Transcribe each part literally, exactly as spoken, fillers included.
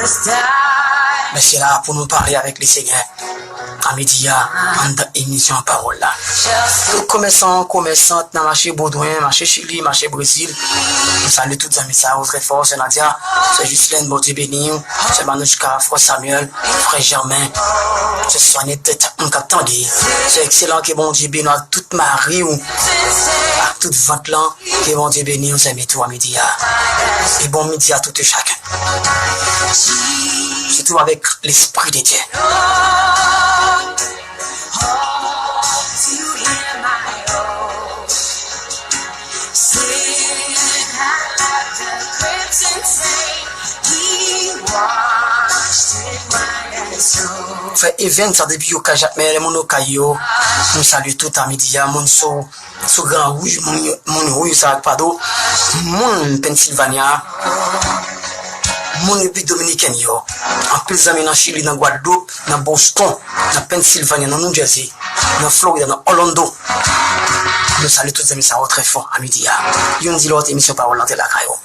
Men se la pou nou pale avèk Lesenyè. A midi a, anndan emisyon Pawòl la. Tout komèsan, komèsant nan mache Boudwen, mache Chili, mache Brezil. Nou salye tout zanmi sa yo trè fò, sè Nadia, sè Jislèn, Bondye beni w, sè Manouchka, frè Samuel, frè Jèmen, sè Swanèt, tout moun k ap tande. Sè Ekselan, ke Bondye beni w ak tout mari w, ak tout vant lan, ke Bondye beni w, sè Mitou a midi a. E bon midi a tout e chaken. Sitou avèk Lespri de Dye. Frè Evens, sa depi Okay, Jakmèl, moun Okay yo, nou salye tout a midi a, moun sou sou Gran Wouj, moun, moun Rue Hurtado, moun Pennsylvania, moun Repiblik Dominikèn yo, anpil zanmi nan Chili, nan Gwadloup, nan Boston, nan Pennsylvania, nan New Jersey, nan Florida, nan Orlando. Nou salye tout zanmi sa yo trè fò a midi a. Youn di lòt, emisyon Pawòl lan te lakay ou.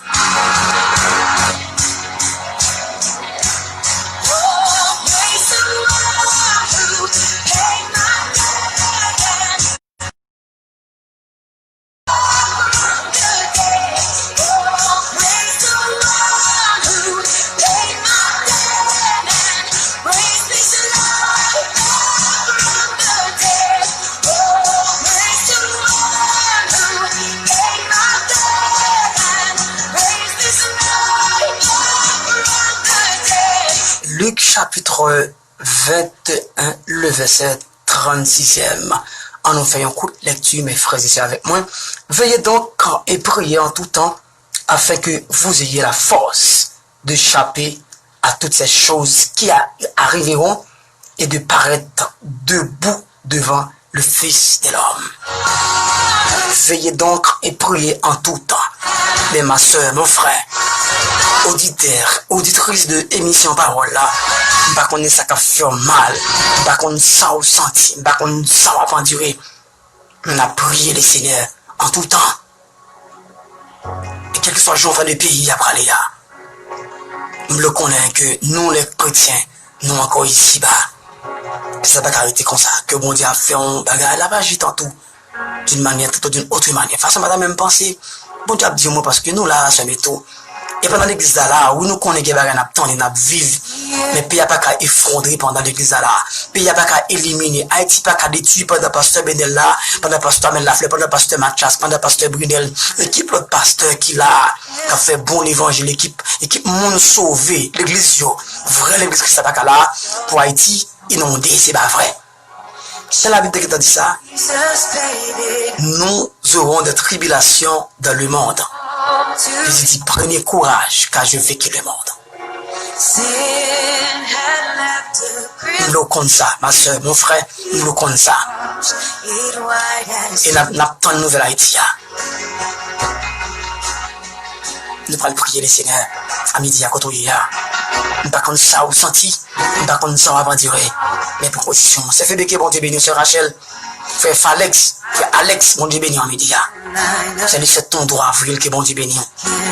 Lik chapit venteyen, le vèsè trannsizyèm. Annou fè yon kout lèkti, mes frères et sœurs, avec moi. Veillez donc et priez en tout temps, afin que vous ayez la force de chapper à toutes ces choses qui a- arriveront et de paraître debout devant le Fils de l'homme. Veillez donc et priez en tout temps. Men ma sè, mon frè, oditè, oditris de emisyon Pawòl la, m pa konnen sa k ap fè w mal, m pa konn sa w santi, m pa konn sa w ap andire, men n ap priye Lesenyè an tou tan. E kèlkeswa jan w fè de peyi a prale a, m vle w konnen ke nou, lè kretyen, nou ankò isiba. E sa pa ka rete konsa, ke Bondye ap fè yon bagay, l ap aji tantou d'une manière, tantôt d'une autre manière. Fason m pa ta menm panse, Bondye ap di mwen, paske nou la, sè Mitou. E pandan legliz la, la, wi, nou konnen gen bagay n ap tande, n ap viv. Men peyi a pa ka efondre pandan legliz la, la. Peyi a pa ka elimine. Ayiti pa ka detwi pandan pastè Benel la, pandan pastè Amel Lafleur, pandan pastè Mathias, pandan pastè Brunel. Ekip lòt pastè ki la, k ap fè bon levanjil, ekip, ekip moun sove, legliz yo. Vrè legliz Kris la pa ka la pou Ayiti inonde, se pa vrè. Jan Labib te gentan di sa, nous aurons des tribulations dans le monde. Jezi di, prenez courage, car je vaincu le monde. M vle w konn sa, ma sè, mon frè, m vle w konn sa. E n ap, n ap tann nouvèl Ayiti a. Nou pral priye Lesenyè a midi a kote w ye a. M pa konn sa w santi, m pa konn sa w ap andire. Men pran pozisyon w. Sè Febe, ke Bondye beni w, sè Rachel, frè Falex, frè Alex, Bondye beni w a midi a. Sè Lisèt, Ton Dwa Avril, ke Bondye beni w.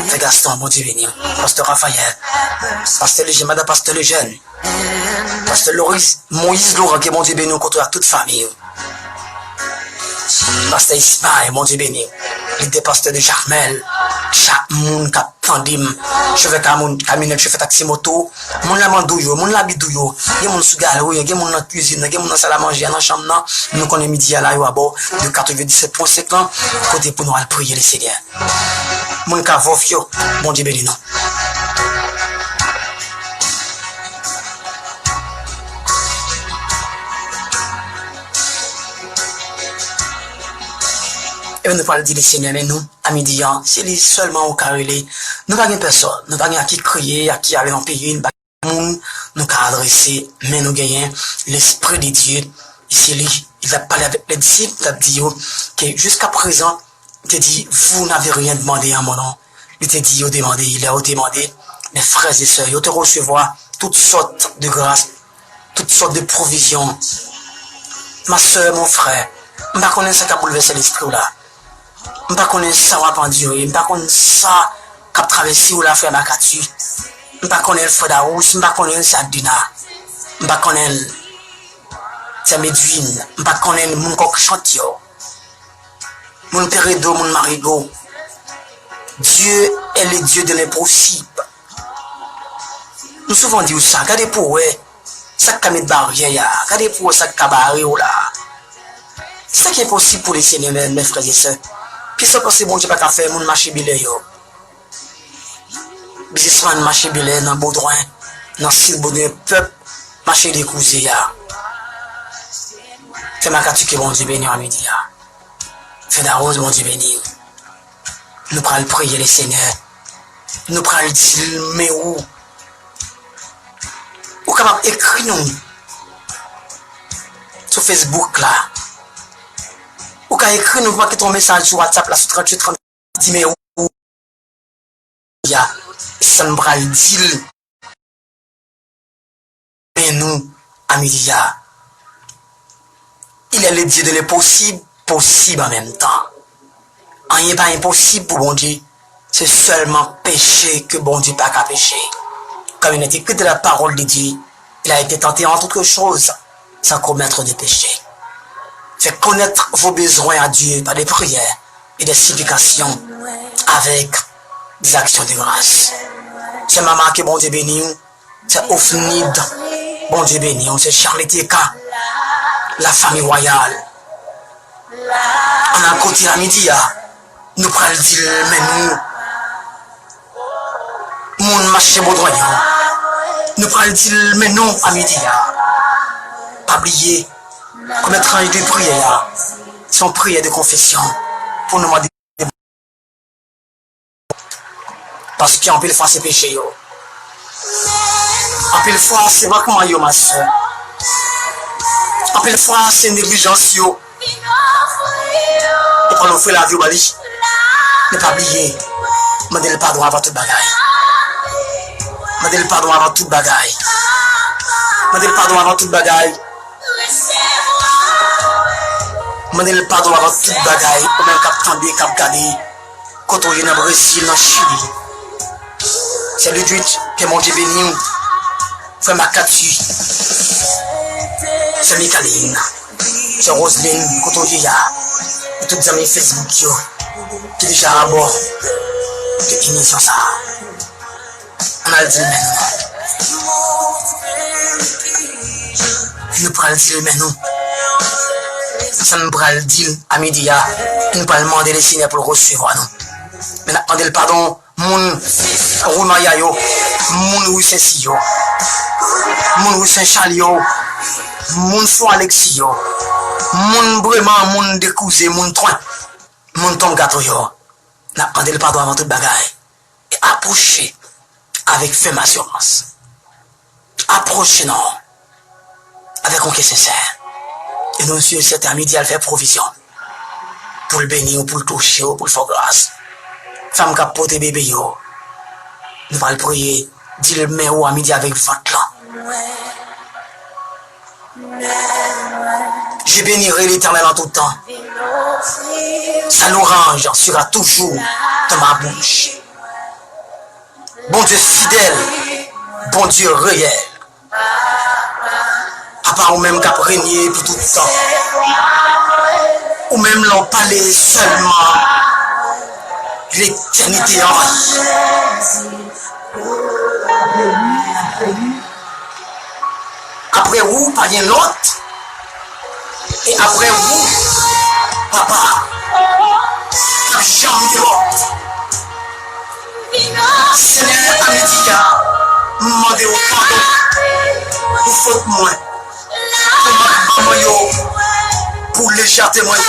Frè Gaston, Bondye beni w. Pastè Rafael, pastè Lejen, madan pastè Lejen. Pastè Loris, Moyiz Loran, ke Bondye beni w kote w ak tout fanmi w. Pastè Ismaël, Bondye beni w. Lidè pastè de Jakmèl, chak moun k ap tande m, chofè kamyon-, kamyonèt, chofè taksi moto, moun Lamandou yo, moun Labidou yo, gen moun sou galri an, gen moun nan kwizin nan, gen moun nan sal a manje a, nan chanm nan, nou konnen midi a la yo abò de katrevendiset pwen senk lan, kote pou nou al priye Lesenyè. Moun Kavòf yo, Bondye beni nou. Ebyen, nou pral di Lesenyè, men nou, a midi an, se li sèlman ou ka rele. Nou pa gen pèsòn, nou pa gen a ki kriye, a ki ale nan peyi, nou pa gen moun nou ka adrese, men nou genyen Lespri de Dye, e se li, li t ap pale avèk lè disip, li t ap di yo ke jiska prezan, li te di, vous n'avez rien demandé en mon nom. Li te di yo demande, lè yo te mande, mes frères et sœurs, yo te resevwa tout sòt de gras, tout sòt de pwovizyon. Ma sè, mon frè, m pa konnen sa k ap boulvèse lespri w la. M pa konnen sa w ap andire, m pa konn sa k ap travèse w la, frè Makati. M pa konnen l, frè Darous, m pa konnen l, sè Adina. M pa konnen l, sè Medwin, m pa konnen l, moun Kòk Chant yo. Moun Peredo, moun Marigo. Dieu est le Dieu de l'impossible. M souvan di w sa, gade pou w wè sa k ka met baryè a, gade pou w wè sa k ka bare w la. Sa ki enposib pou Lesenyè, mè, mè frè e sè. Kisa w panse Bondye pa ka fè moun mache bèlè yo? Biznismann mache bèlè nan Bodwen, nan Sid Bodwen, pèp mache dekouze a. Fè makati ke Bondye beni w a midi a. Fè Darous Bondye beni w. Nou pral priye Lesenyè. Nou pral di l men ou. Ou kapab ekri nou sou Facebook la. Ou ka ekri nou, ou pa kite yon mesaj sou WhatsApp la sou tranntuit tranntuit, di men ou. Ya, e sa n pral di l. Men nou, a midi a. Il est le Dieu de l'impossible, possible en même temps. Anyen pa enposib pou Bondye. Se sèlman peche ke Bondye pa ka peche. Comme il est écrit dans la parole de Dieu, il a été tenté en toutes choses sans commettre de péché. Faites connaître vos besoins à Dieu par des prières et des supplications avec des actions de grâce. Sè Mama, ke Bondye beni w. Sè Ofnid, Bondye beni w. Sè Charlie T K, la famille royale. Ann al kote a midi a. Nou pral di l men nou. Moun mache Bodwen yo. Nou pral di l men nou a midi a. Pa bliye, premye tranch de priyè a, se yon priyè de konfesyon pou nou mande. Paske anpil fwa se peche yo. Anpil fwa se mankman yo, ma sè. Anpil fwa se neglijans yo. Ou konn ofri lavi w ba li. Men pa bliye, mande l padon avan tout bagay. Mande l padon avan tout bagay. Mande l padon avan tout bagay. Mande l padon avan tout bagay, ou menm k ap tande, k ap gade, kote w ye nan Brezil, nan Chili. Sè Ludwig, ke Bondye beni w. Frè Makati, sè Mikaline, sè Roseline, kote w ye a, e tout zanmi Facebook yo ki deja abò de emisyon sa a. Ann al di l men nou. Nou pral di l men nou. Sa n pral di l a midi a, nou pral mande Lesenyè pou l resevwa nou. Men n ap mande l padon moun Wi Maya yo, moun Wi Sensi yo, moun Wi Sen Chal yo, moun Fò Aleksi yo, moun Breman, moun Dekouze, moun Twen, moun Tonm Gato yo. N ap mande l padon avan tout bagay. E apwoche avèk fèm asirans. Apwoche non avèk yon kè sensè. E nou si e sèten a midi a l fè pwovizyon pou l beni w, pou l touche w, pou l fè w gras. Fanm k ap pote bebe yo, nou pral priye, di l men ou a midi avèk vant lan. Je bénirai l'Éternel en tout temps. Sa louange sera toujours dans ma bouche. Bondye fidèl, Bondye reyèl. Apa ou menm k ap renye pou tout tan. Ou menm lè w pale sèlman, letènite anvayi. Apre ou, pa gen lòt. E apre ou, Papa, p ap janm gen lòt. Senyè, a midi a, m mande w padon pou fòt mwen, pou mankman mwen yo, pou lejète mwen yo,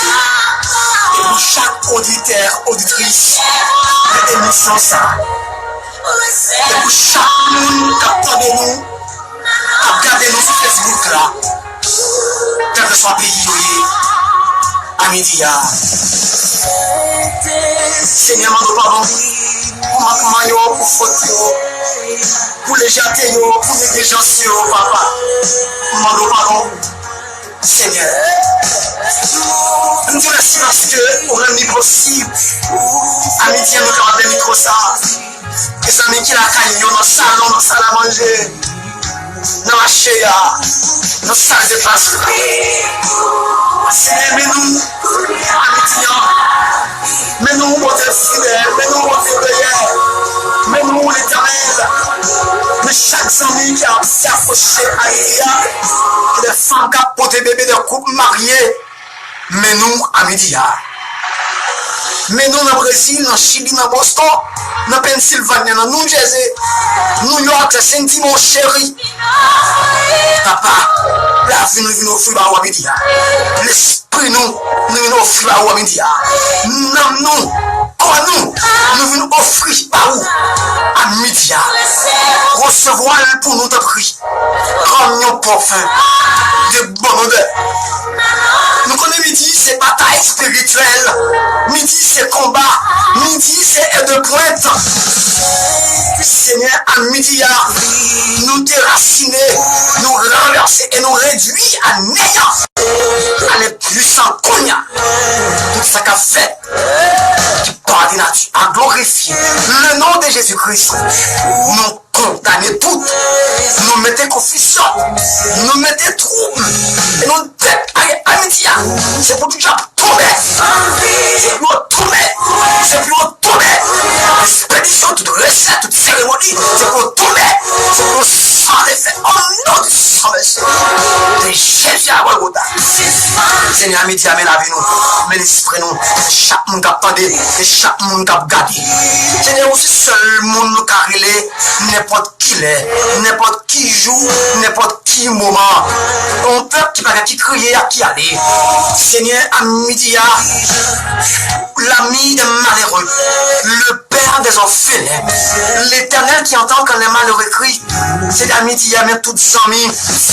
e pou chak oditè, oditris de emisyon sa a, e pou chak moun k ap tande nou, k ap gade nou sou Facebook la, kèlkeswa peyi yo ye, a midi a. Senyè, mande w padon pou mankman yo, pou fòt yo, pou lejète yo, pou neglijans yo, Papa. Mande w padon. Senyè, m di w mèsi paske ou rann li posib. A midi a, nou kapab gen mikwo sa a. Mezanmi ki lakay yo, nan salon, nan sal a manje, nan mache a, nan sal de klas la. Senyè, men nou, a midi a, men nou, Bondye fidèl, men nou, Bondye reyèl, men nou, Letènèl. Men chak zanmi ki ap, ki apwoche a midi a, ki de fanm k ap pote bebe, de koup marye, men nou a midi a. Men nou nan Brezil, nan Chili, nan Boston, nan Pennsylvania, nan New Jersey, New York, Saint Diego, cheri. Papa, lavi nou vin ofri ba ou a midi a. Lespri nou, nou vin ofri ba ou a midi a. Nanm nou, kò nou, nou vin ofri ba ou a midi a. Resevwa l pou nou, tanpri. Kòm yon pafen de bon odè. Nou konnen midi se batay espirityèl, midi se konba, midi se e de pwent. Senyè, a midi a, nou derasine, nou ranvèse e nou redwi a neyan. Ale pwisan kounye a. Tout sa k ap fèt ki pa de nati a glorifye le non de Jezi Kris, nou kondane tout. Nou mete konfizyon, nou mete twoub, e nou dèt a, a midi a. Se pou tout jan tonbe. Se pou yo tonbe. Se pou yo tonbe. Espedisyon, tout resèt, tout seremoni, se pou yo tonbe. Se pou yo san efè. O non de San Mèsi de Jezi a Golgota. Senyè, a midi a, men lavi nou, men lespri nou, chak moun k ap tande e chak moun k ap gade. Senyè, ou se sèl moun nou ka rele nenpòt kilè, nenpòt ki jou, nenpòt ki moman. Yon pèp ki pa gen, ki kriye ak ki ale. Senyè, a midi a, l'ami des malheureux, le père des orphelins, l'Éternel qui entend quand les malheureux crient. Se a midi a, men tout zanmi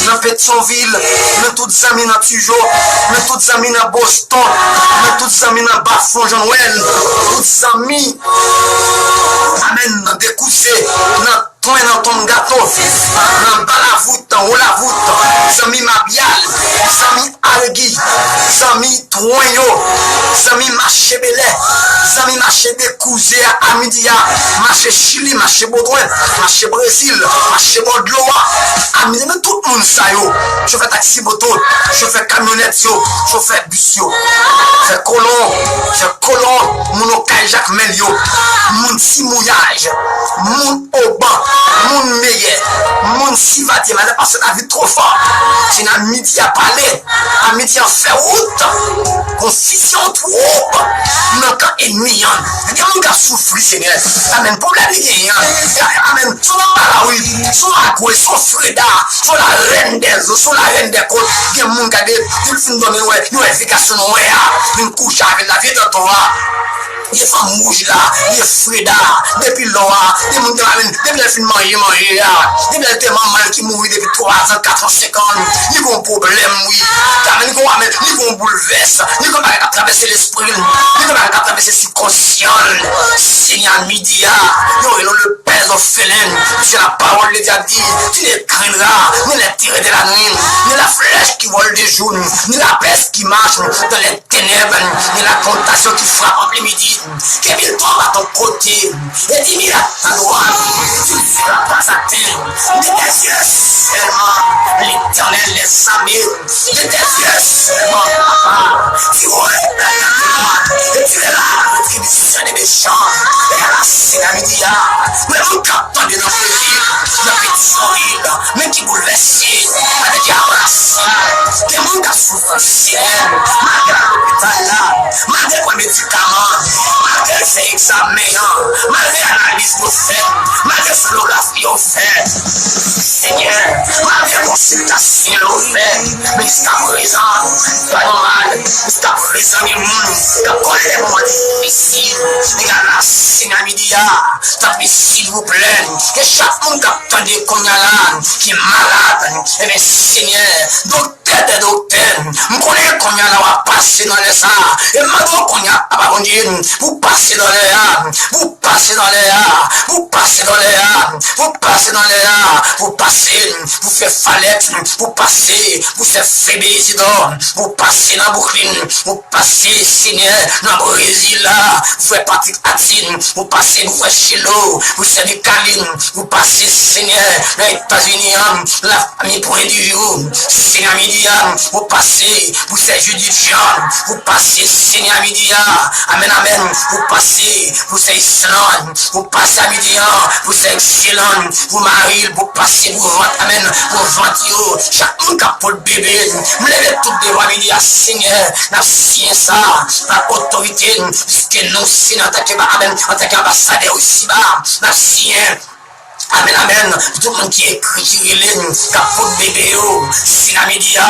nan Petyonvil, men tout zanmi nan Tijo, men tout zanmi nan Boston, men tout zanmi nan Bafon Jan Nwèl, tout zanmi, amèn, nan Dekouze, nan Twen, nan Tonm Gato, nan Ba Lavout, nan Wo Lavout, zanmi Mabyal, zanmi Algi, zanmi Twen yo, zanmi mache Belè, zanmi mache Dekouze a, a midi a, mache Chili, mache Bodwen, mache Brezil, mache bò dlo a, a midi a, men tout moun sa yo, chofè taksi moto, chofè kamyonèt yo, chofè bis yo, fè kolon, fè kolon, moun Okay Jakmèl yo, moun Ti Mouyaj, moun Oban, moun Meyè, moun Sivadye, madan pase lavi twò fò. Senyè, a midi a, pale, a midi a, fè wout. Konfizyon, twoub nan kan ènmi an. Gen moun k ap soufri, Senyè. Amèn. Pwoblèm li genyen an. Amèn. Sou nan Malawi, sou Agwe, sou Freda, sou la Reine des Eaux, sou la Reine des Côtes. Gen moun gade, depi l fin dòmi, nou wè, nou wè vye gason nou wè a, vin kouche avè l la, vye tonton a. Vye fanm wouj la, vye Freda, depi lò a, gen moun te pa menm, depi lè l fin manje, manje a, depi lè l te manman l ki mouri depi twa zan, kat an, senk an, li gon pwoblèm, wi. Amèn, li gon, amèn, li gon boulvès, li gon bagay k ap travèse lespri l, li gon bagay k ap travèse sibkonsyan l. Senyè, a midi a, yo rele w le père orphelin, puisque la parole de Dieu a dit, tu ne craindras ni les terreurs de la nuit, ni la flèche qui vole de jour, ni la peste qui marche dans les ténèbres, ni la tentation qui frappe en plein midi. Que mille tombent à ton côté et dix mille à ta droite, tu ne seras pas atteint. De tes yeux seulement, l'Éternel des armées, de tes yeux seulement, papa, tu regardes la terre et tu regardes la rétribution des méchants. E a la, se a midi a, mwen moun k ap tande nan Brezil, nan Petyonvil, men ki boulvèse, maladi a rasyal, gen moun k ap soufri, Senyè, malgre al lopital la, malgre pran medikaman, malgre l fè egzamen an, malgre analiz yo fè, malgre sonografi yo fè, Senyè, malgre konsiltasyon yo fè, men jiskaprezan, pa nòmal, jiskaprezan gen moun k ap kole moman difisil, men a la, Senyè, a midi a, tanpri, silvouplè, ke chak moun k ap tande kounye a la, ki malad, ebyen, Senyè, doktè doktè dè doktè. M konnen kounye a la w ap pase nan lè sa a. E m mande w kounye a, Papa Bondye, pou w pase nan lè a, pou w pase nan lè a, pou w pase nan lè a, pou w pase nan lè a, pou w pase, pou fè Falèt, pou w pase, pou fè Febe Izidò, pou w pase nan Bouklin, pou w pase, Senyè, nan Brezil la, pou fè Patrik Atin, pou w pase, pou fè Chelo, pou fè Mikalin, pou w pase, Senyè, nan Etazini an, la Ami pwen di jou, Senyè midi a, pou pase, pou sè Judith Jean, pou pase, Senyè midi a, amèn, amèn, pou pase, pou sè Islan, pou pase a midi a, pou sè Excellent, pou Maril, pou pase, pou vant, amèn, pou vant yo, chak moun k ap pot bebe, m leve tout devan midi a, Senyè, n ap siyen sa, pa otorite, piske nou, Senyè, antanke, amèn, antanke anbasadè isi ba, n ap siyen, Amèn, amèn. Pou tout moun ki ekri, ki rele, k ap pot bebe yo, sina midi a,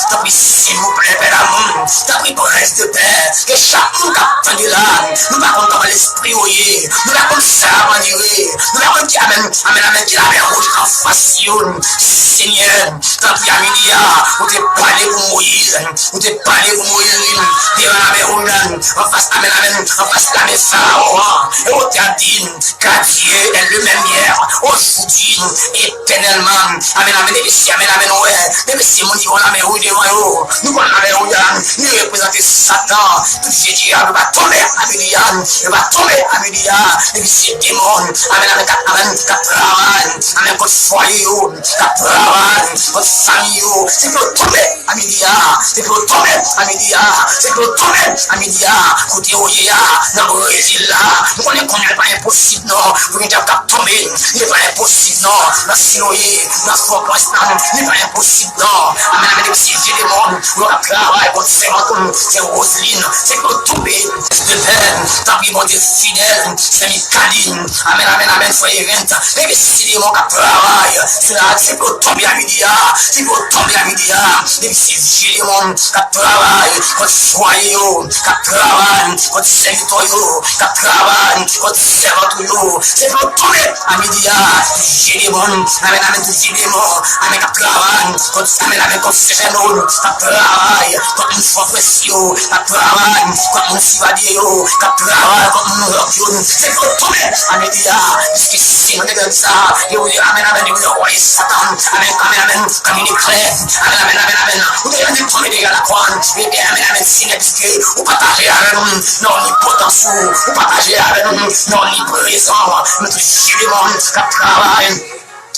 tanpri, silvouplè, Pè damou, tanpri, Prens de pè, ke chak moun k ap tande la, nou pa konn kòman lespri yo ye, nou pa konn sa y ap andire, nou pa konn ki, amèn, amèn, amèn, ki lamè wouj anfas yo, Senyè, tanpri, a midi a, ou te pale pou Moyiz, ou te pale pou Moyiz, wi, devan lamè wouj la, anfas, amèn, amèn, anfas lamè Farawon an, e ou te ap di, Car Dieu est le même hier, aujourd'hui, éternellement. Amèn, amèn, e mesye, amèn, amèn, wè, e mesye, moun ki wè lamè wouj devan yo, nou konn lamè wouj la, li reprezante Satan, tout je dyab, yo pa tonbe a midi a, yo pa tonbe a midi a, e mesye, demon, amèn, amèn, k ap, amèn, k ap travay, amèn, kont fwaye yo, k ap travay, kont fanmi yo, se pou yo tonbe a midi a, se pou yo tonbe a midi a, se pou yo tonbe a midi a, kote yo ye a, nan Brezil la, nou konnen kounye a pa enposib non, pou gen dyab k ap tonbe, li pa enposib non, nan Siloe, nan Fòpòs la, li pa enposib non, amèn, amèn, se vye demon, yo k ap travay kont sèvant ou, se Roseline, se pou yo tonbe, de pè, tanpri Bondye fidèl, se Mikalin, amèn, amèn, amèn, frè Event, e mesye demon k ap travay, sou la, se pou yo tonbe a midi a, se pou yo tonbe a midi a, depi se vye demon k ap travay kont fwaye yo, k ap travay kont sèvitè yo, k ap travay kont sèvant ou yo, se pou yo tonbe a midi a, vye demon, amèn, amèn, tout vye demon, amèn, k ap travay kont, amèn, amèn, kont sè Fèno, k ap travay kont moun Fòfrans yo, k ap travay kont moun Sivadye yo, k ap travay kont moun Lòk yo, se pou yo tonbe a midi a, piske si nou te gade sa, yo, amèn, amèn, yo, yo, wè Satan, amèn, amèn, amèn, kòm yon eklè, amèn, amèn, amèn, amèn, ou te gade tonbe deja lakwa, amèn, amèn, amèn, Senyè, piske ou pataje avè nou nan omnipotans ou, ou pataje avè nou nan omniprezan, nou tout vye demon k ap travay.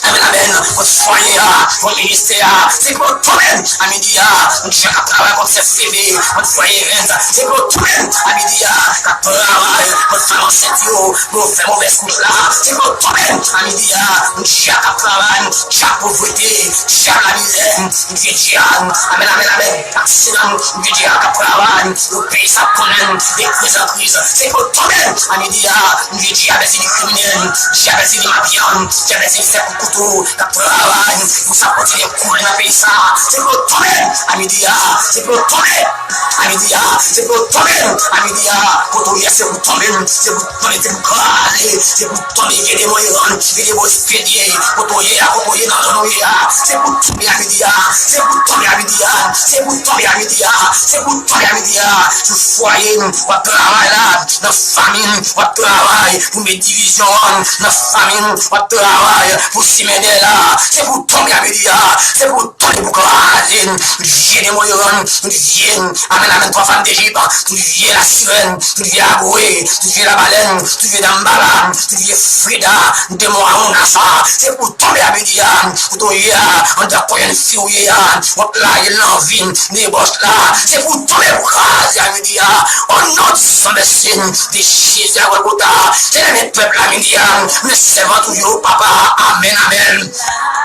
Amèn, amèn. Kont fwaye a, kont ministè a, se pou yo tonbe a midi a. Moun ki jan k ap travay kont sè Febe, kont fwaye Event, se pou yo tonbe a midi a. K ap travay kont fanm ansent yo, pou yo fè movèz kout la, se pou yo tonbe a midi a. Moun ki jan k ap travay, dyab povrete, dyab lamizè, Bondye dyab, amèn, amèn, amèn. Aksidan, Bondye dyab k ap travay, pou peyi sa konnen de kriz an kriz, se pou yo tonbe a midi a. Bondye dyab, se de kriminèl, dyab, se de mafya, dyab, se de sèk kouto, k ap travay pou sa kontinye koule nan peyi sa. Se pou yo tonbe a midi a, se pou yo tonbe a midi a, se pou yo tonbe a midi a. Kote w ye a, se pou tonbe, se pou tonbe, se pou kraze, se pou tonbe. Vye demon Iran, vye demon Espedye, kote w ye a, kote w ye nan zòn w ye a, se pou tonbe a midi a, se pou tonbe a midi a, se pou tonbe a midi a, se pou tonbe a midi a. Sou fwaye w ap travay la, nan fanmi w ap travay pou met divizyon an, nan fanmi w ap travay pou simen dèyè la, se pou tonbe a midi a, se pou tonbe pou kraze. Vye demon Iran, vye, amèn, amèn, twa fanm Dejip, tout vye lasirèn, tout vye Agwe, tout vye labalèn, tout vye Dambala, tout vye Frida, demon Awouna sa, se pou tonbe a midi a, kote w ye a, anndan kò yon fi w ye a, w ap lage lanvi, debòch la, se pou tonbe pou kraze a midi a, o non di san vèsye de Jezi a Golgota, se nan men pèp la midi a, men sèvant ou yo, papa, amèn, amèn.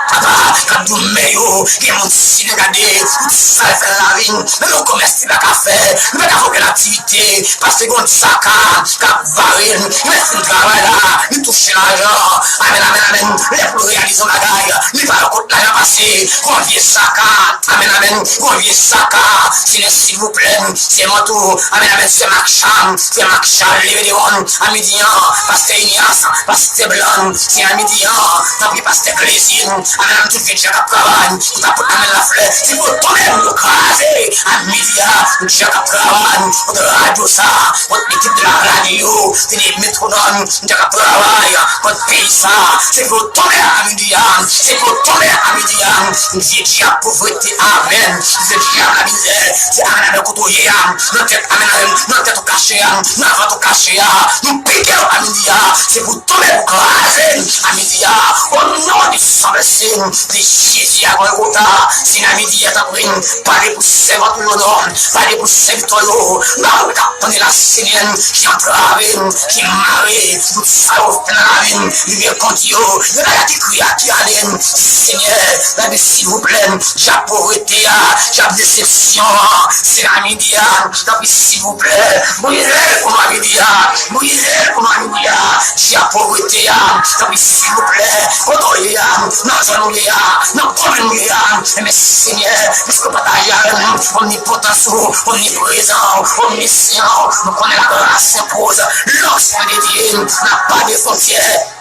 Papa, k ap di w men yo, gen moun si nou gade, pou sa l fè nan lavi, menm yon komès li pa ka fè, li pa ka fè okenn aktivite, paske gen yon zaka k ap vare l, li mèt fin travay la, li touche lajan, amèn, amèn, amèn, lè pou l reyalize yon bagay, li pa wè kot lajan pase, gon vye zaka, amèn, amèn, gon vye zaka, Senyè, silvouplè, se mwen tou, amèn, amèn, se Makcha, se Makcha, leve devan, a midi an, pastè Inyas, pastè Blan, se a midi an, tanpri, pastè Klezin, amèn, amèn, tout vye dyab k ap travay, pou ta pot amèn laflè, Se pou yo tonbe, pou yo kraze. A midi a, m deja k ap travay kont radyo sa, kont ekip de la radio, se de metwonòm, m deja k ap travay kont peyi sa. Se pou yo tonbe a midi a, se pou yo tonbe a midi a. M di dyab povrete, amèn. M di dyab lamizè, se amèn, amèn kote w ye a. Nan tèt, amèn, amèn, nan tèt ou kache a, nan vant ou kache a. Nou pike w a midi a, se pou tonbe pou kraze a midi a. O non de san vèse de Jezi a Golgota, Senyè a midi a, tanpri, pale pou sèvant ou yo non, pale pou sèvitè yo, nan moun k ap tande la, Senyè, ki antrave, ki mare, tout sa yo fè nan lavi m, li gen kont yo, yo pa ki kriye, ki ale, Senyè, tanpri, silvouplè, dyab povrete a, dyab desepsyon an, Senyè a midi a, tanpri, silvouplè, brize l pou nou a midi a, brize l pou nou a midi a, dyab povrete a, tanpri, silvouplè, kote w ye a, nan zòn ou ye a, nan komin ou ye a, enben, Senyè, piske w pataje avè nou omnipotans ou, omniprezan ou, omnisyan ou, nou konnen la grâce impose, lorsqu'on est Dieu, n'a pas de frontière.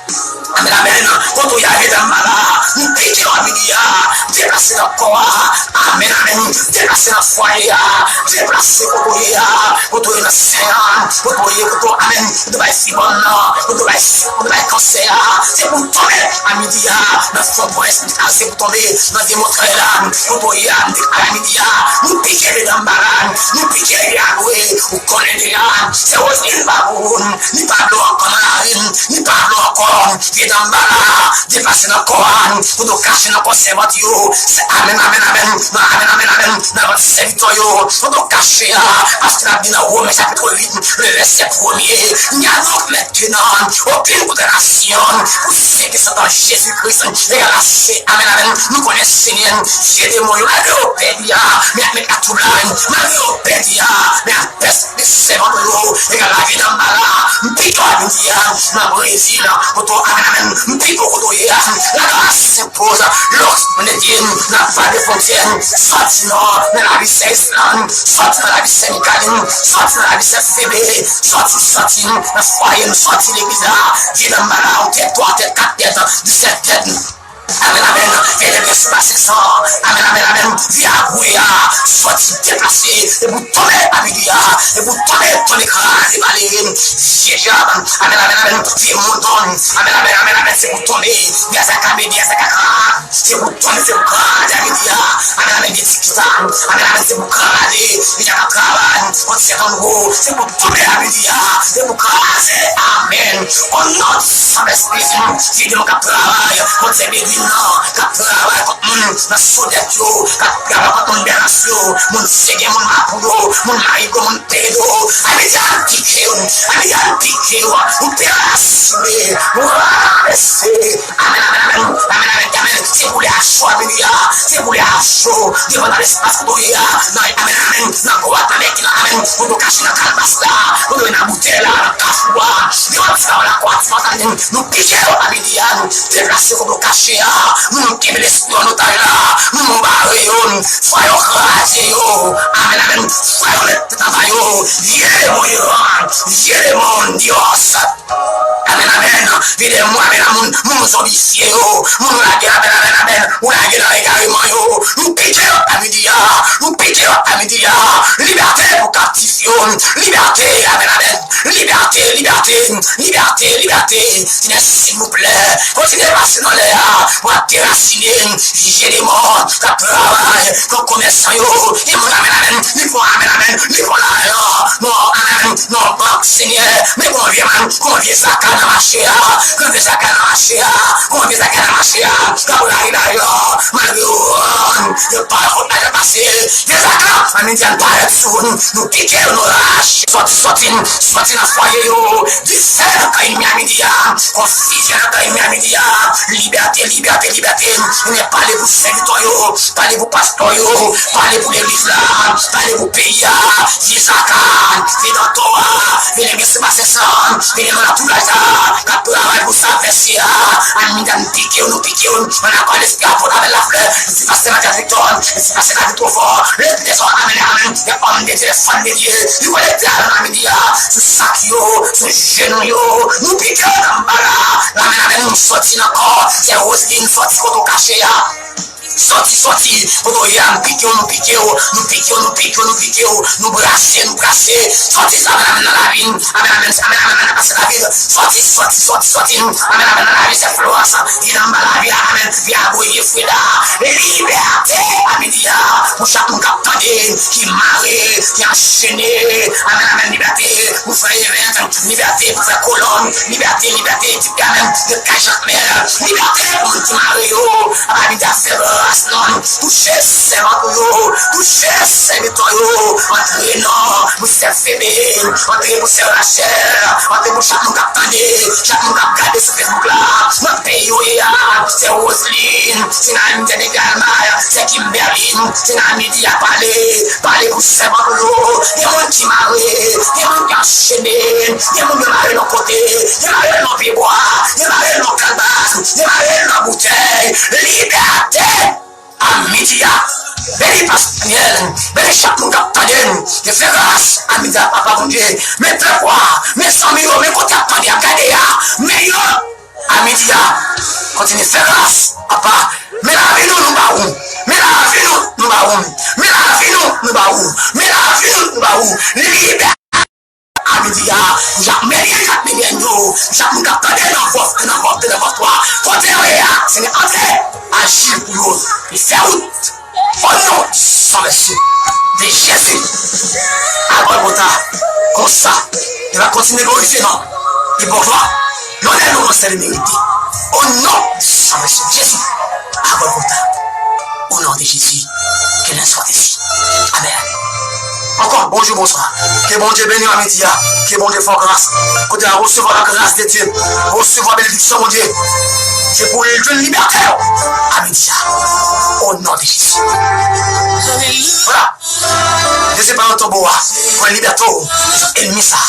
Amèn, amèn. Kote w ye a, vye dam la, nou pike w a midi a, deplase nan kò a. Amèn, amèn. Deplase nan fwaye a, deplase kote w ye a, kote w ye nan sen an, kote w ye, kote w, amèn, kote w bay fibòm nan, kote w bay, kote w bay kansè a. Se pou w tonbe a midi a, nan Fòpwens, se pou w tonbe nan Demontrè la, kote w ye a, a midi a, nou pike vye dam la, nou pike vye a, ou konnen deja, se Roseline Baboun, li pa vle w ankò nan lavi m, li pa vle w ankò, vye dam la, deplase nan kò a, kote w kache nan kò sèvant yo, se amèn, amèn, amèn, nan amèn, amèn, amèn, nan vant sèvitè yo, kote w kache a, paske n ap li nan Women chapit uit, le vèsè premye, il n'y a donc maintenant aucune condamnation pour ceux qui sont en Jésus-Christ, egal a se, amèn, amèn, nou konnen Senyè, vye demon yo, malgre yo pèdi a, men ap met latwoublay, malgre yo pèdi a, men ap pèse de sèvant yo, egal a vye dam la, m pike w a midi a, nan Brezil, kote w, amèn, amèn, m pike w kote w ye a, la grâce impose, lorsqu'on est Dieu, n'a pas de frontière, sòti non, nan lavi sè Island, sòti nan lavi sè Mikaline, sòti nan lavi sè Febe, sòti, sòti nan fwaye m, sòti legliz la, vye dam la, yon tèt, twa tèt, kat tèt, disèt tèt. Amèn, amèn. Vye lèmye sou basen san. Amèn, amèn, amèn. Vye agwe a. Sòti deplase. E pou tonbe a midi a. E pou tonbe, tonbe kraze, vale. Vye dyab. Amèn, amèn, amèn. Vye mondon. Amèn, amèn, amèn, amèn. Se pou tonbe. Vye zakabe, vye zakaka. Se pou tonbe, se pou kraze a midi a. Amèn, amèn. Vye tikita. Amèn, amèn. Se pou kraze. Vye dyab ap travay. Kont sèt an gwo. Se pou tonbe a midi a. Se pou kraze. Amèn. O non de san vèse de Jezi, se demon k ap travay kont sè Bedwin nan, k ap travay kont moun nan Sodèt yo, k ap travay kont moun Bèlas yo, moun Segen, moun Mapou yo, moun Marigo, moun Peredo. Amèn, Senyè, pike yo, Amèn, Senyè, pike yo, ou terase, ou ranvèse. Amèn, amèn, amèn, amèn, amèn, amèn. Se boule a cho a midi a, se boule a cho, devan nan lespas kote w ye a, nan, amèn, amèn, nan gwat, nan mèk, nan, amèn, kote w kache nan kalbas la, kote w nan boutèy la, nan kafou a, devan ti kawon lakwa, ti pòtamin, nou pike yo a midi a, nou deplase kote w kache a, nou, nou kenbe lespri an otaj la, nou, nou bare yo, fwa yo kraze yo, amèn, amèn, fwa yo met tèt anba yo, vye demon yo, vye demon, Dios. Amèn, amèn. Vye demon, amèn, moun, moun ou zonbifye yo. Moun ou lage, amèn, amèn, amèn. Ou lage nan egareman yo. Nou pike yo a midi a. Nou pike yo a midi a. Libète pou kaptif yo. Libète, amèn, amèn. Libète, libète, libète, libète. Senyè, silvouplè, kontinye pase nan lè a pou ap derasinen vye demon k ap travay kon komèsan yo. Gen moun, amèn, amèn, li pran, amèn, amèn, li pran lajan nan, amèn, nan bank, Senyè. Men gon vye man, gon vye zaka nan mache a, gon vye zaka nan mache a, gon vye zaka nan mache a, k ap rayi lajan, malgre yo rann, yo pa fòt lajan pase. Vye zaka, ann di ann parèt sou nou, nou pike yo, nou rache. Sòti, sòti, sòti nan fwaye yo, difè nan kan ènmi a midi a, konfizyon nan kan ènmi a midi a, libète, libète, libète, men pale pou sèvitè yo, pale pou pastè yo, pale pou legliz la, pale pou peyi a, vye zaka, vye dantò a, vye lèmye sou basen san, vye nan latwoublay sa, k ap travay pou sa vèse a, ann midi a n pike yo, nou pike yo, ann akò lespri apot avè laflè, di pastè Mathias Victor, di pastè David Trofò, le trésor, amèn, amèn, de homme de Dieu, de femme de Dieu, nou konekte avè n a midi a, sou sak yo, sou jenou yo, nou pike yo nan bala, amèn, amèn, nou sòti nan kò, sè Roseline sòti kote w kache a. Sòti, sòti, kote w ye a, m pike w, nou pike w, nou pike w, nou pike w, nou pike w, nou brase, nou brase. Sòti, sa, amèn, amèn, nan lavi n, amèn, amèn, amèn, amèn, amèn, nan pase lavi n. Sòti, sòti, sòti, sòti, amèn, amèn, nan lavi sè Florence, vin anba lavi a, amèn, vin abonye Freda. Libète, a midi a, pou chak moun k ap tande, ki mare, ki anchene, amèn, amèn, libète, pou frè Event, libète, pou frè Kolòn, libète, libète, Amèn. Yo ka Jakmèl, libète pou moun ki mare yo. Papa Bondye ap fè gras non. Touche sèvant ou yo. Touche sèvitè yo. Antre non pou sè Febe. Antre pou sè Rachèl. Antre pou chak moun k ap tande. Chak moun k ap gade sou Facebook la. Nan peyi yo ye a. Sè Roseline. Tina Mizè de Galmay. Sè Kimberline. Tina Midi a pale. Pale pou sèvant ou yo. Gen moun ki mare. Gen moun ki anchene. Gen moun yo mare nan kote, yo mare l nan pyebwa, yo mare l nan kalbas, yo mare l nan boutèy. Libète! A midi a, beni Pastè Daniel, beni chak moun k ap tande m. Yo fè gras a midi a, Papa Bondye. Men pèp ou a, men zanmi yo, men kote y ap tande, y ap gade a, men yo. A midi a, kontinye fè gras, Papa. Men lavi nou, nou ba ou. Men lavi nou, nou ba ou. Men lavi nou, nou ba ou. Men lavi nou, nou ba ou. Libète! A midi a, pou Jakmèl, Jakmèl yo, chak moun k ap tande nan vòs, nan vòs, nan vòs twa, kote yo ye a, Senyè, antre, aji pou yo, e fè wout, o non san vèsye de Jezi, a Gòlgota, konsa, e va kontinye glorifye non, e bon glwa, lonè nou nan sèl merite, o non san vèsye de Jezi, a Gòlgota, o non de Jezi, ke lè swa desi. Amèn. Ankò, bonjou, bonswa. Ke Bondye beni w a midi a. Ke Bondye fè w gras. Kote a resevwa la gras de Dye. Resevwa benediksyon Bondye. Se pou w jwenn libète w a midi a. O non de Jezi. Vwala. Jezi pa nan tonbo a. Pou libète w. Ènmi sa.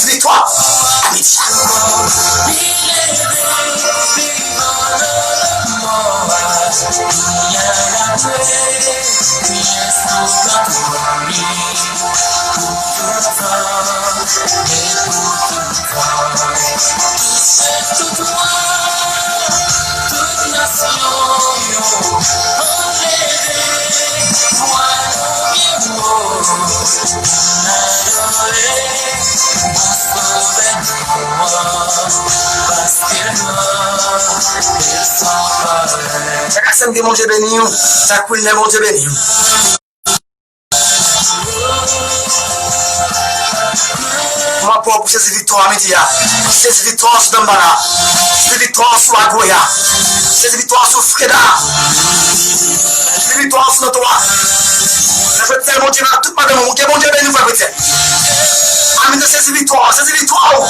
Viktwa a midi a. Chak sèm ke Bondye beni w. Chak Wilner, Bondye beni w. Mwen pa w pou sezi viktwa a midi a. Sezi viktwa sou Dambala. Sezi viktwa sou Agoya. Sezi viktwa sou Freda. Sezi viktwa sou Nantwa. Frè Fritzel, Bondye beni tout madanm ou. Ke Bondye beni w, frè Fritzel. Amèn. Sezi viktwa, sezi viktwa ou.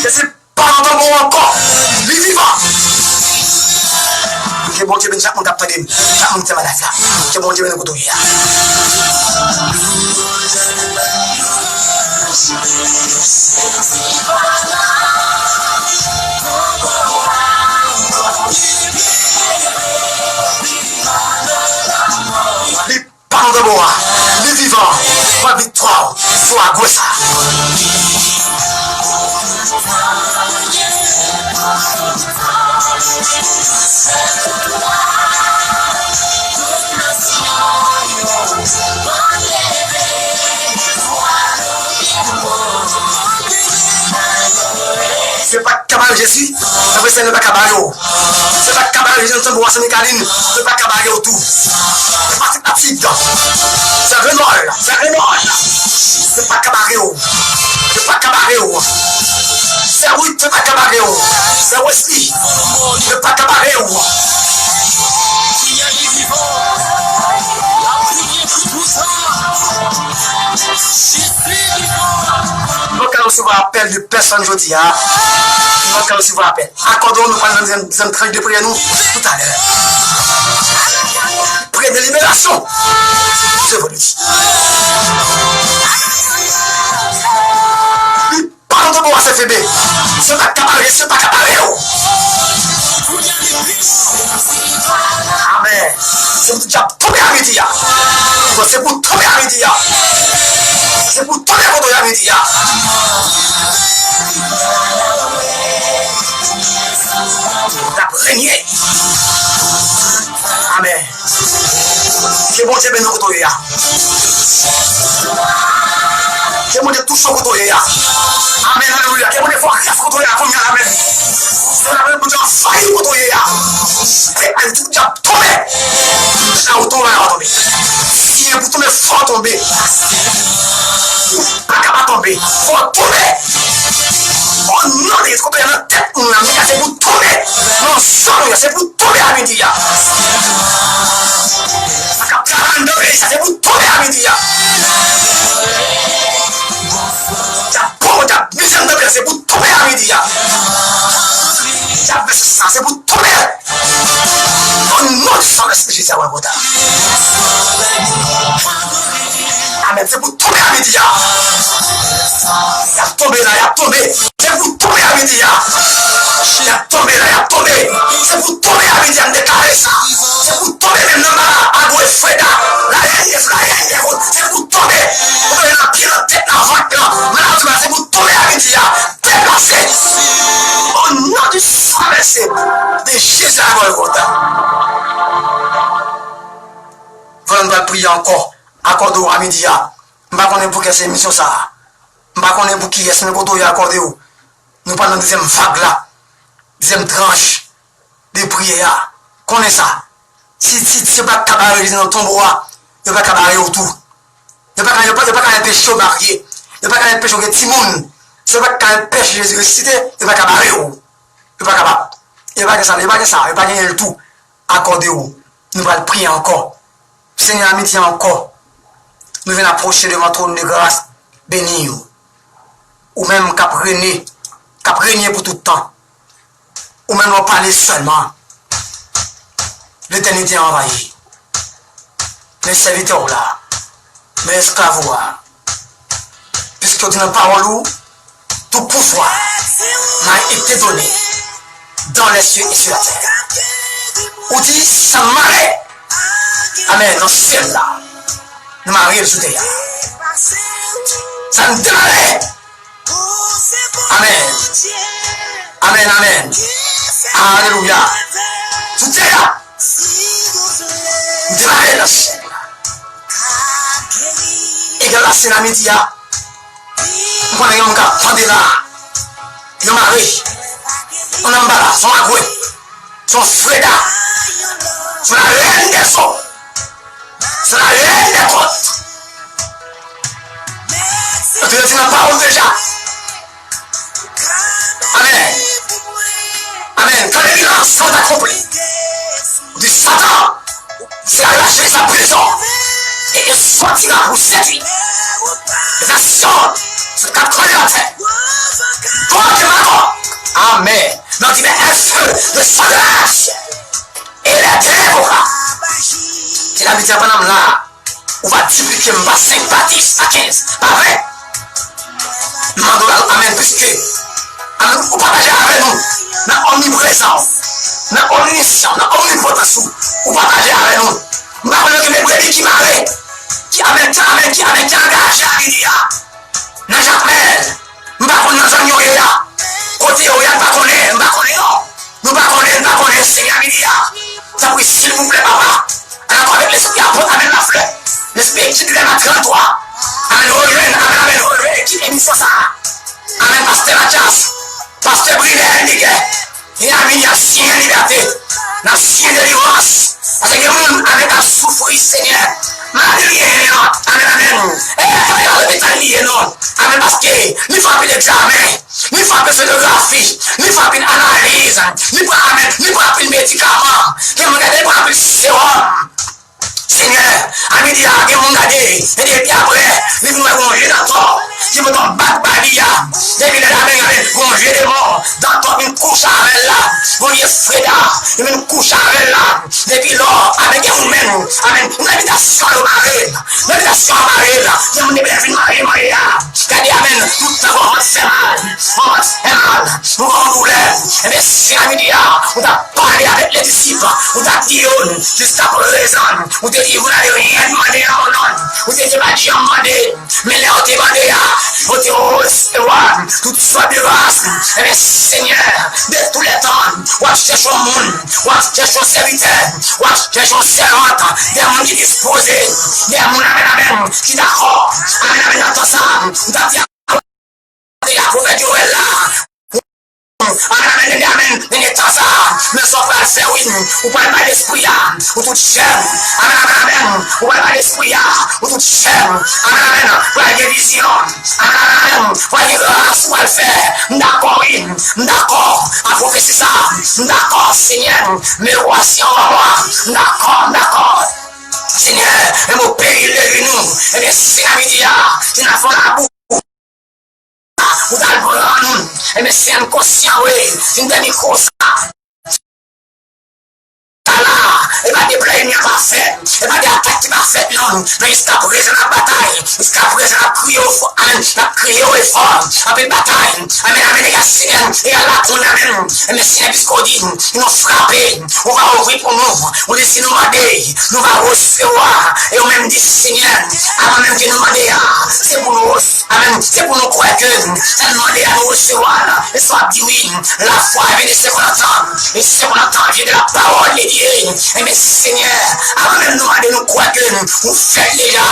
Sezi pa nan tonbo ankò. Li vivan. Ke Bondye beni chak moun k ap tande m. Chak moun ki fè malad la. Ke Bondye beni kote w ye a. Li pa nan tonbo a. Li vivan. Pran viktwa w sou agwe sa. Yo pa ka bare Jezi. Sa vle di, yo pa ka bare w. Yo pa ka bare Jezi nan tanbou a Sendekalin. Yo pa ka bare w tou. Patik Atid. Sè Renòl. Sè Renòl. Yo pa ka bare w. Yo pa ka bare w. Sè Ruth, yo pa ka bare w. Sè Wesley, yo pa ka bare w. Nou ka resevwa apèl de pèsòn jodi a. Nou ka resevwa apèl. Akòde w, nou pral nan dezèm, dezèm tranch de priyè nou toutalè. Priyè de liberasyon. Se vandredi. Li pa nan tanbou a, sè Febe. Se pa ka bare, se pa ka bare w. Amèn. Se pou tout dyab tonbe a midi a. Se pou tonbe a midi a. Se pou tonbe kote a midi a. L ap renye. Amèn. Ke Bondye beni w kote w ye a. Ke Bondye touche w kote w ye a. Amèn, alelouya. Ke Bondye fè w gras kote w ye a kounye a, amèn. Ke Bondye anvayi w kote w ye a. Ke Bondye tonbe. Sa ou tonbe, ou tonbe. Si e pou tonbe, fò w tonbe. Ou pa ka pa tonbe. Fò w tonbe. O non de Jezi, kote w ye a nan tèt moun nan, se pou tonbe. Nan zòn ou ye a, se pou tonbe a midi a. Sa k ap travay anndan peyi sa, se pou tonbe a midi a. Dyab pòv, dyab mizè anndan peyi a, se pou tonbe a midi a. Dyab mesye sa, se pou tonbe. O non di Sovè Jezi a Golgota. Amèn. Se pou tonbe a midi a. Y ap tonbe la, y ap tonbe. Se pou tonbe a midi a. Y ap tonbe la, y ap tonbe. Se pou tonbe a midi a, m deklare sa. Se pou tonbe menm nan mala, agwe freda. La rènyè, la rènyè, se pou tonbe. Ou tonbe nan pye, nan tèt, nan vant, nan maladi, se pou tonbe a midi a. Deplase. O non di Sovè Jezi a Golgota. Pandan n pral priye ankò, akòde w a midi a. M pa konnen pou kiyès emisyon sa a. M pa konnen pou kiyès, men kote w ye akòde w. Nou pral nan dezyèm vag la. Dezyèm tranch de priyè a. Konnen sa. Si, si, si yo pa ka bare Jezi nan tonbo a, yo pa ka bare w tou. Yo pa ka, yo pa, yo pa ka anpeche w marye. Yo pa ka anpeche w gen timoun. Si yo pa ka anpeche Jezi resisite, yo pa ka bare w. Yo pa kapab. Yo pa gen sa, yo pa gen sa, yo pa genyen l tou. Akòde w. Nou pral priye ankò. Senyè, a midi a ankò, nou vin apwoche devan twòn de gras, beni w. Ou menm k ap rene, k ap renye pou tout tan. Ou menm lè w pale sèlman, letènite anvayi. Men sèvitè w la, men esklav ou a, piske w di nan pawòl ou, tout pouvoir m'a été donné dans les cieux et sur la terre. Ou di, sa m mare, amèn, nan syèl la, nou mare l sou tè a. Sa n demare, amèn. Amèn, amèn. Alelouya. Sou tè a. M demare nan syèl la. Egal a se nan midi a. M konnen gen moun k ap tande la. Yo mare. Yon nanm bala, se yon agwe. Se yon freda. Se la reine des eaux. Se la reine des côtes. Yo te di nan pawòl deja. Amèn. Amèn. Quand les miracles sont accomplis, du Satan sera lâché à présent, et il sortira pour séduire les nations sur quatre coins de la terre. Gog et Magog. Amèn. Nan di men èske de Sadrach e lè de Mechak. Se la midi a pandan m la. Ou va diplike m pa senk, pa dis, pa kenz, pa ven. M mande w amèn, piske amèn, ou pataje avè nou nan omniprezans ou, nan omnisyan, nan omnipotans ou, ou pataje avè nou. M pa konnen gen de brebi ki mare, ki amèn, ki amèn, ki amèn, ki angaje a midi a. Nan Jakmèl, m pa konn nan zòn yo ye a. Kote yo ye a, m pa konnen, m pa konnen non. Nou pa konnen, n pa konnen, Senyè, midi a. Tanpri, silvouplè, Papa. An akò avèk lespri apot Amèn Laflè, lespri ekip Lè Matran twa. Amèn, rejwenn, amèn, amèn, rejwenn ekip emisyon sa a. Amèn, pastè Mathias, pastè Brilè, Nigè. E a midi a, Senyè, libète. N ap siyen delivrans. Paske gen moun, amèn, k ap soufri, Senyè. Maladi li ye, non. Amèn, amèn. E, pa gen lopital li ye, non. Amèn, paske li fè anpil egzamen. Li fè anpil sonografi, li fè anpil analiz, li pran, amèn, li pran anpil medikaman, gen moun gade li pran anpil sewòm. Senyè, a midi a, gen moun gade, men epi apre, li vin wè gon je dantò, ki pote yon bak ba li a, depi lè la, amèn, amèn, gon je demon, dantò vin kouche avè l la, gon je freda, Yo menm kouche avè l la. Depi lò, amèn, gen moun menm, amèn, nan bitasyon yo mare l. Nan bitasyon yo mare l. Gen moun depi lè l fin mare, mare a. Gade, amèn, tout tan kò vant fè mal. Kò vant fè mal. Nou gen yon doulè. Ebyen, si nan midi a, ou ta pale avèk le disip, ou ta di yo, jiska prezan, ou delivre, n a ryen mande an non. Ou te di pa janm mande. Men lè yo te mande a, yo te resevwa tout sòt de gras. Ebyen, Senyè, de tou lè tan, w ap chèche yon moun, w ap chèche yon sèvitè, w ap chèche yon sèvant, de moun ki dispoze, de moun, amèn, amèn, ki dakò, amèn, amèn, nan tan sa, ou t ap di a pwofèt Jowèl la, Amèn, amèn, amèn, amèn. Nene tan sa, men sa w pral fè, wi. Ou pral bay lespri a pou tout jèn. Amèn, amèn, amèn. Ou pral bay lespri a pou tout jèn. Amèn, amèn. Pral gen vizyon. Amèn, amèn, amèn. Pral gen gras ou pral fè. M dakò, wi. M dakò a pwofesi sa. M dakò, Senyè. Men w a si anba mwa. M dakò, m dakò. Senyè, men m o peyi de jenou. Ebyen, si se nan midi a, si n a fè labou. Ou t al pran nou. Ebyen, si n konsyan, wi, si n te mikwo sa. Sa la, e pa de plan ènmi an pa fèt, e pa de atak ki pa fèt, non. Men jiska prezan n ap batay, jiska prezan n ap kriye o fò, amèn, n ap kriye o e fò. Anpil batay, amèn, amèn, egal Senyè, egal lakou, amèn. Ebyen, Senyè, piske w di, nou frape, ou va ouvri pou nou. Ou di, si nou mande, nou va resevwa. E ou menm di, Senyè, avan menm ke nou mande a, se pou nou resevwa. Amèn. Se pou nou kwè ke sa n mande a nou resevwa l. E sa w ap di wi. La foi vient de ce qu'on entend. Et ce qu'on entend vient de la parole de Dieu. Ebyen, Senyè, avan menm nou mande, nou kwè ke ou fè l deja.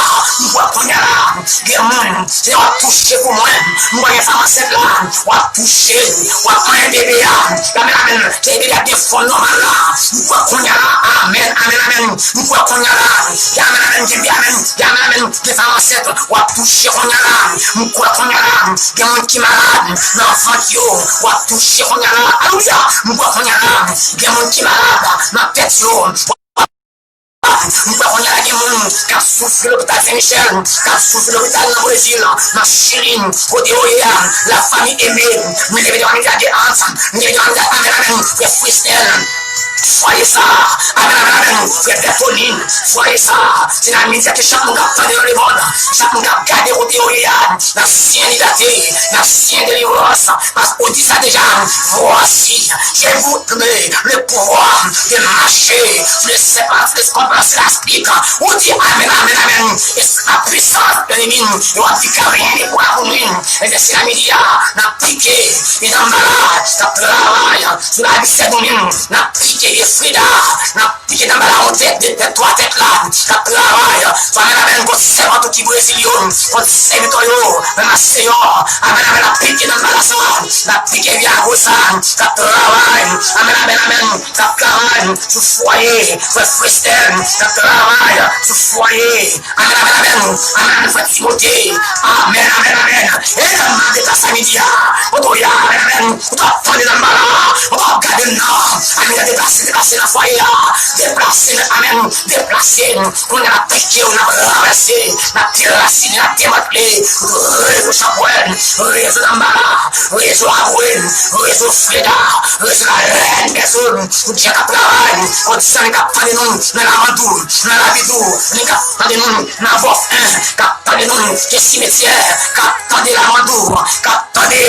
M kwè kounye a la, gen moun, se w ap touche pou mwen. M kwè gen fanm ansent la, w ap touche, w ap manyen bebe a. Amèn, amèn. Gen bebe a gen fòm nòmal la. M kwè kounye a la. Amèn, amèn, amèn. M kwè kounye a la. Gen amèn, amèn, gen amèn, gen amèn, amèn. Gen fanm ansent, w ap touche kounye a la. M kwè kounye a la. Gen moun ki malad nan vant yo, w ap touche kounye a la. Alelouya. M kwè kounye a la. Gen moun ki malad nan tèt yo. M kwè kounye a la gen moun k ap soufri lopital Sen Michèl, k ap soufri lopital nan Brezil, nan Chili, kote yo ye a, la famille Aimé, m leve devan midi a de ant, m leve devan midi a, amèn, amèn, frè Frisnel, fwaye sa, amèn, amèn, amèn, frè Bertolin, fwaye sa, se nan midi a ke chak moun k ap tande nan lemonn, chak moun k ap gade kote yo ye a, n ap siyen libète, n ap siyen delivrans, paske ou di sa deja, voici, je vous donne le pouvoir de marcher sur les serpents, les scorpions, sur la Ou di amèn, amèn, amèn. E sa pwisans lènmi, e w ap di ke anyen ne pwa pou nou. Ebyen, se nan midi a, n ap pike, e zanbala k ap travay sou lavi sè nou menm, n ap pike e Frida, n ap pike zanbala yon tèt, de tèt, twa tèt la, k ap travay, amèn, amèn, kont sèvant ou ki Brezil yo, kont sèvitè yo, menm a Seyò, amèn, amèn, n ap pike zanbala sa, n ap pike vyago sa, k ap travay, amèn, amèn, amèn. K ap travay sou fwaye, frè Fresnel, k ap travay sou fwaye. Amèn, amèn, amèn. Amèn, amèn, frè Timote. Amèn, amèn, amèn. E nan mande ta sa midi a. Kote w ye a, amèn, amèn. Ou t ap tande nan m la. Ou t ap gade m nan. Amèn, deplase, deplase nan fwaye a. Deplase, amèn. Deplase. Kounye a n ap pike w, n ap ranvèse, n ap derasine, n ap demantle rezo chanpwèl, rezo zanbala, rezo Abril, rezo Freda, rezo lalèn dèzòd, pou Dye k ap travay, kont zanmi k ap tande nou nan Lamandou, nan Labidou, zanmi k ap tande nou nan Bòf en, k ap tande nou ke simetyè, k ap tande Lamandou, k ap tande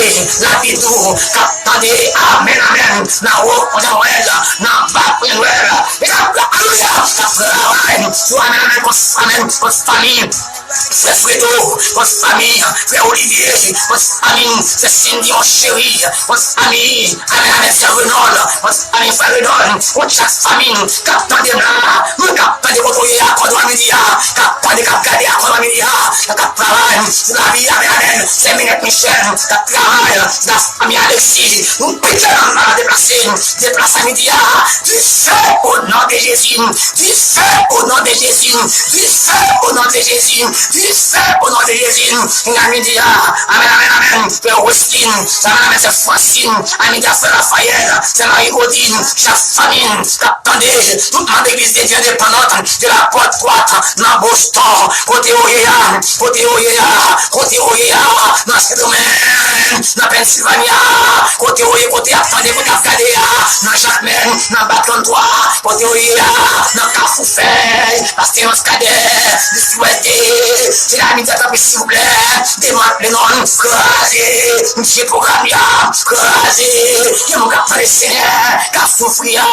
Labidou, k ap tande, amèn, amèn, nan Wo Kònjè Nwèl, nan Bak Kònjè Nwèl, e k ap, alelouya, k ap travay sou, amèn, amèn, kont, amèn, kont fanmi, frè Fredo, kont fanmi, frè Olivier, kont fanmi, sè Cindy, mon chéri, kont fanmi, amèn, amèn, sè Renol, kont fanmi, frè Renol, kont chak fanmi, k ap tande m la, moun k ap tande kote w ye a, kòdon a midi a, k ap tande, k ap gade a, kòdon a midi a, k ap travay sou lavi, amèn, amèn, sè Minette Michel, k ap travay sou lafanmi Alexis, nou pike nan m la, deplase, deplase a midi a, du feu au nom de Jésus, du feu au nom de Jésus, du feu au nom de Jésus, du feu au nom de Jésus, nan midi a, amèn, amèn, amèn, frè Wesley, amèn, amèn, sè Francine, a midi a, frè Raphaël, sè Marie Odile, chak fanmi, k ap tande, tout manm legliz de Dieu indépendante de la Porte Droite nan Boston, kote yo ye a, kote yo ye a, kote yo ye a, nan Sendomeng, nan Pennsylvania, kote yo ye, kote y ap tande, kote y ap gade a, nan Jakmèl, nan Bak trannde Kote w ye a, nan Kafou Fèy, pastè Yonns Kadè, distribitè, se la medya, tanpri, silvouplè, demantle non, kraze, misye pwogram li a, kraze, gen moun k ap tande Senyè, k ap soufri a,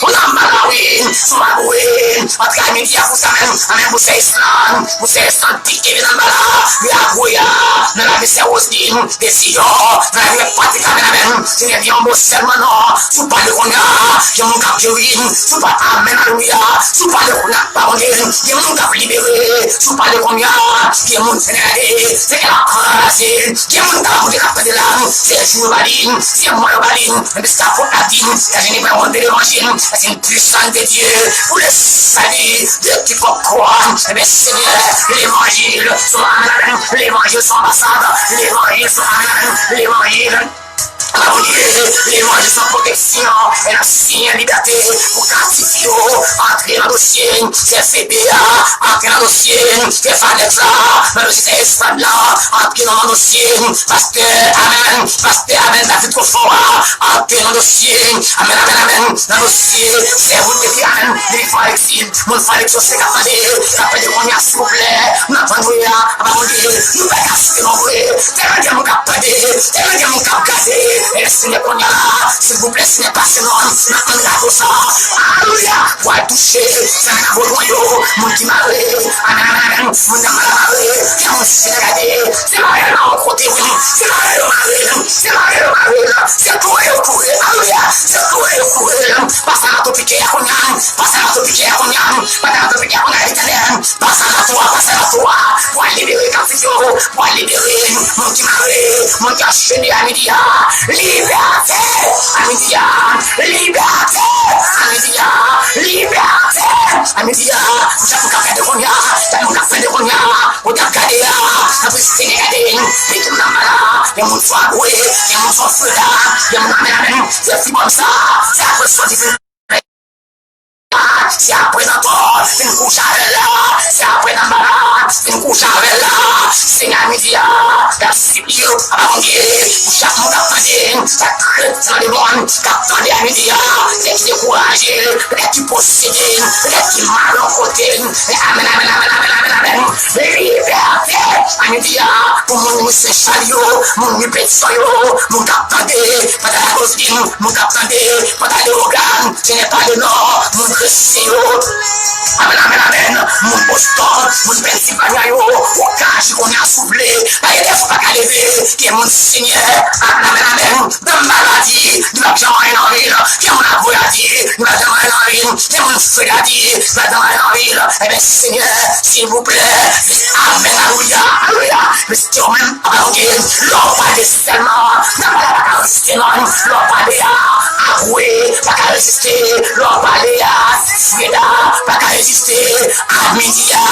on a mal a wi, son a gwe, antre a midi a pou sa menm, a menm pou se Island, pou se Island, pike vin anba la, li a gwe a, nan lavi sè Roseline, Desi yo, nan lavi Patrick, amèn, amèn, Senyè, gen yon mo sèlman non, si w pale kounye a, gen moun k ap jere, si w pa amèn, alelouya, si w pale kounye a, pa Bondye, gen moun k ap libere, si w pale kounye a, gen moun fè gade, se kè l ap kraze, gen moun k ap moute k ap pèdi la, se jou yo ba li, se mwa yo ba li, men se sa apot la di, sa se li pa yon de levanjil, sa se une puissance de Dieu pour le salut de quiconque croit, e ben Senyè, levanjil, se yon amèn, amèn, levanjil se yon anbasad, levanjil se yon amèn, amèn, levanjil. Bondye, levanjil se yon pwoteksyon, e nan siyen libète pou kaptif yo, antre nan dosye, se F B I a, antre nan dosye, se Fanex la, nan dosye se Estad la, antre nan dosye, pastè, amèn, pastè, amèn, David Kofò a, antre nan dosye, amèn, amèn, amèn, nan dosye, se ou te di, amèn, depi fò Alexis, moun fò Alexis yo se k ap tande, k ap tande kounye a, silvouplè, nan tann nou ye a, apa Bondye, nou pa ka site non vre, tèlman gen moun k ap tande, tèlman gen moun k ap gade, e Senyè kounye a la, silvouplè, Senyè, pase non, nan ann gato sa, alelouya, pou al touche, sa nan vodou yo, moun ki mare, amèn, amèn, amèn, moun nan mal mare, gen moun ki fè gade, se mare nan yon kote, wi, se mare yo mare, se mare yo mare, se touye yo touye, alelouya, se touye yo touye, pase nan topike a kounye a, pase nan topike a kounye a, pase nan topike a kounye a, Letènèl, pase nan tou a, pase nan tou a, pou al libere kaptif yo, pou al libere moun ki mare, moun ki anchene a midi a, libète a midi a, libète a midi a, libète a midi a, pou chak moun k ap gade kounye a, chak moun k ap tande kounye a, ou t ap gade a, tanpri Senyè gade, pitit moun nan mal la, gen moun sou agwe, gen moun sou freda, gen moun amèn amèn, se fibòm sa, se apre sòti fin. Se apre nan tò, fin kouche avè l la, se apre nan malad, fin kouche avè l la, Senyè a midi a, l ap sipliye, apa Bondye, pou chak moun k ap tande, chak kretyen nan lemonn, k ap tande a midi a, lè ki dekouraje, lè ki posede, lè ki mal yon kote, amèn, amèn, amèn, amèn, amèn, amèn, libète, a midi a, pou moun wi Sen Chal yo, moun wi Petisò yo, moun k ap tande, pandan la Roseline, moun k ap tande, pandan Leyogàn, Senyè, pale non, moun Gresye yo. Amèn, amèn, amèn. Moun Boston, moun Pennsylvania yo, ou ka aji kounye a, souple. Pa gen defo pa ka leve. Gen moun, Senyè, amèn, amèn, amèn. Dam maladi, li p ap janm anyen nan vi l. Gen moun avwe a di, li p ap janm anyen nan vi l. Gen moun freda di, li p ap janm anyen nan vi l. Ebyen, Senyè, silvouplè, amèn, alelouya, alelouya. Mesye, ou menm, apa Bondye, lè w pale sèlman, nan pale pa ka reziste non, lè w pale a, agwe pa ka reziste, lè w pale a, freda pa ka reziste, a midi a,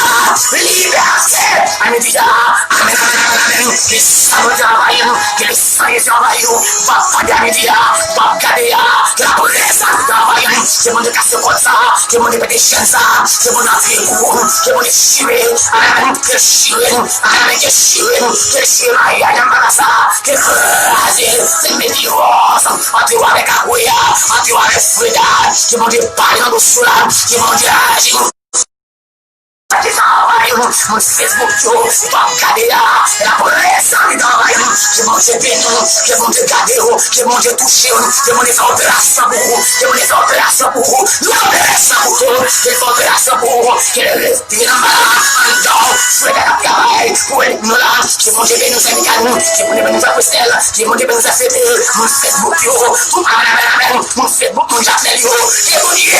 libète, a midi a, amèn, amèn, amèn, amèn, ke san Bondye anvayi nou, ke le san Jezi anvayi nou, w ap tande a midi a, w ap gade a, ke laprezans Bondye anvayi nou, ke Bondye kase kòd sa, ke Bondye pete chèn sa, ke Bondye antre kou, ke Bondye chire, amèn, ke chire, amèn, ke chire, ke chire maryaj nan bagay sa, ke kraze, ke mete divòs, antre w avèk agwe a, antre w avèk freda, ke Bondye pale nan dosye w la, ke Bondye aji. Ki sa anvayi moun, moun Facebook yo, w ap gade a, laprezans li anvayi nou, ke Bondye beni w, ke Bondye gade w, ke Bondye touche w, ke Bondye fè operasyon pou ou, ke Bondye fè operasyon pou ou, yon operasyon pou ou, ke fè operasyon pou ou, ke le Vin anba la, anndan, frè k ap travay pou elit nou la. Ke Bondye beni w, sè Michael, ke Bondye beni w, frè Presnel, ke Bondye beni w, sè Febe, moun Facebook yo, tout amèn, amèn, amèn, moun Facebook, moun Jakmèl yo, ke Bondye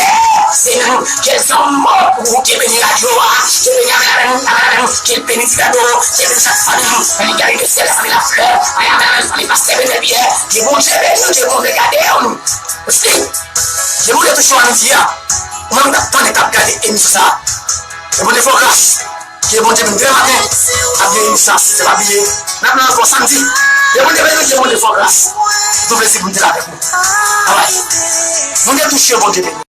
beni w, ke zanmi pou ou, ke beni radyo a, ke beni, amèn, amèn, amèn, amèn, ke l beni Divèdo, ke beni chak fanmi, fanmi Gary Michel, fanmi Laflè, amèn, amèn, amèn, fanmi Pastè Benel Pierre, ke Bondye beni w, ke Bondye gade w. Osi, ke Bondye touche w a midi a, ou menm k ap tande, k ap gade emisyon sa a, ke Bondye fè w gras. Ke Bondye beni. Demen maten, ap gen emisyon a sis è, pa bliye. N ap la ankò samdi. Ke Bondye beni, ke Bondye fè w gras. Se yon plezi pou m te la avèk ou. Babay. Bondye touche w, Bondye beni.